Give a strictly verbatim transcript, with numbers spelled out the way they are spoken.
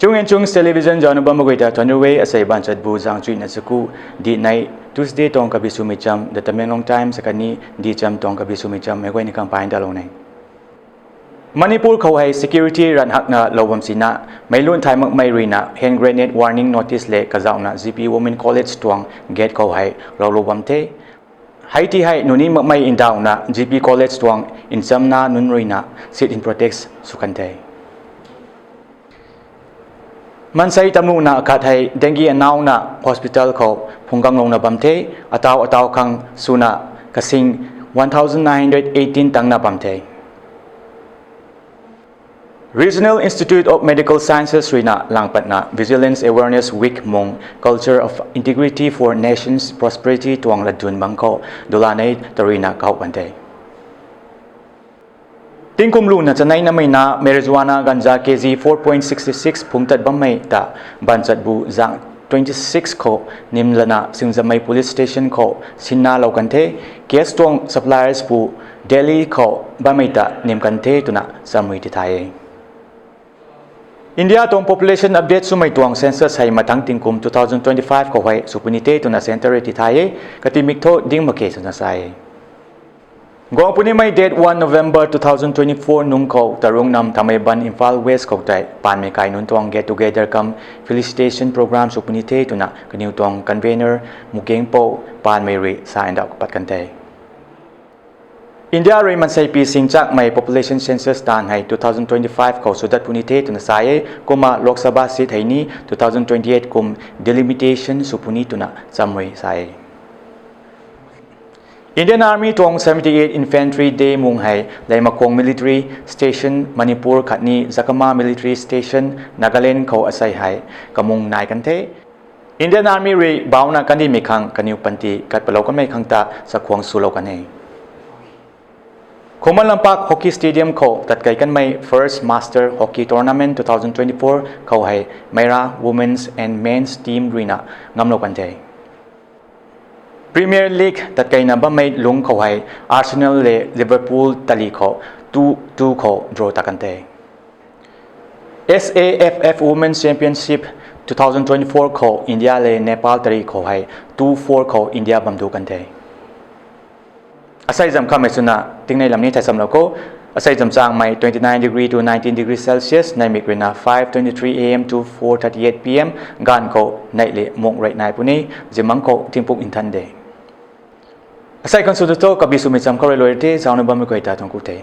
Chung and Chungs Television zauc nu bam mak guay ta thuanc ru e. Asei baanchat bu zaeng chuina chaku, di nei Tuesday tuang kabi swmei cham, The Tamenglong Times akhatni di cham tuang kabi swmei cham meic guay ni khang pai dalou ne. Manipur khou hei security ran hakna lou bam sina, meic lun thay makmei ruina hand grenade warning notice le kazauhna G P Women College tuang gate khou hei raulou bam the. Hei ti hei nuni makmei ndauhna G P College tuang nchamna nunc ruina sit-in protest sw kan the. Maansei tamluna khat hei dengue anauna hospital khou phungkanglouna bam the, atau atau khang swna kasing one thousand nine hundred eighteen tangna bam the. Regional Institute of Medical Sciences ruina langpatna Vigilance Awareness Week mung Culture of Integrity for Nation's Prosperity tuang latdyn bang khou dulanei taruina kauh kan the. Tingkum luna chanei namei na marijuana ganja K G four point six six phung tat bammei ta baanchat bu zaeng twenty six khou nim lana Singjamei Police Station khou sinna lou kan the. Case tuang suppliers pu Delhi khou bammei ta nim kan the twna chamui tithay e. India tuang population update swmei tuang census hei mathangc tingkum two thousand twenty five khou hei sw puni the twna centre rui tithay e. Katimik thu ding mak khe twna sa e. Guang punimei date one November two thousand twenty four nungc khou Tarung Nam Thameiban Imphal West khou tei paanmei kai nunc tuang get together cum felicitation program sw puni the twna kaniw tuang convenor Mukengpou Paanmei rui sa ndauh pat kan the. India rui maansei pi sing chakmei population census taanv hei two thousand twenty five khou swdat puni the twna sa e. Kumna Lok Sabha seat hei ni two thousand twenty eight kum delimitation sw puni twna chamui sa e. Indian Army tuang seventy eight Infantry Day mung hei Leimakhong Military Station, Manipur khatni Jakama Military Station, Nagaland khou asei hei kamung nai kan the. Indian Army rui bauna kandihmei khang kaniw panty kat palou kanmei khang ta chakhwang swlou kan e. Khuman Lampak Hockey Stadium khou tatkei kanmei First Master Hockey Tournament two thousand twenty four khou hei Meira Women's and Men's Team ruina ngamlou kan the. Premier League tatkeina bammei lungc khou hei Arsenal le Liverpool tali khou two two khou draw ta kan the. S A F F Women's Championship two thousand twenty four khou India le Nepal tari khou hei two four khou India bam du kan the. Asei zam khamei swna tingnei lam ni thai samlou kho. Asei zam changmei twenty nine degree to nineteen degree Celsius, neihmik ruina five twenty three A M to four thirty eight P M, gaanv khou neih le mung rui nai puni, zimangc khou tingpuk nthan de. Asei khang sw tu tho, kabi swmei cham khou rui luai the, zauc nu bammei guay ta thuanc ku the.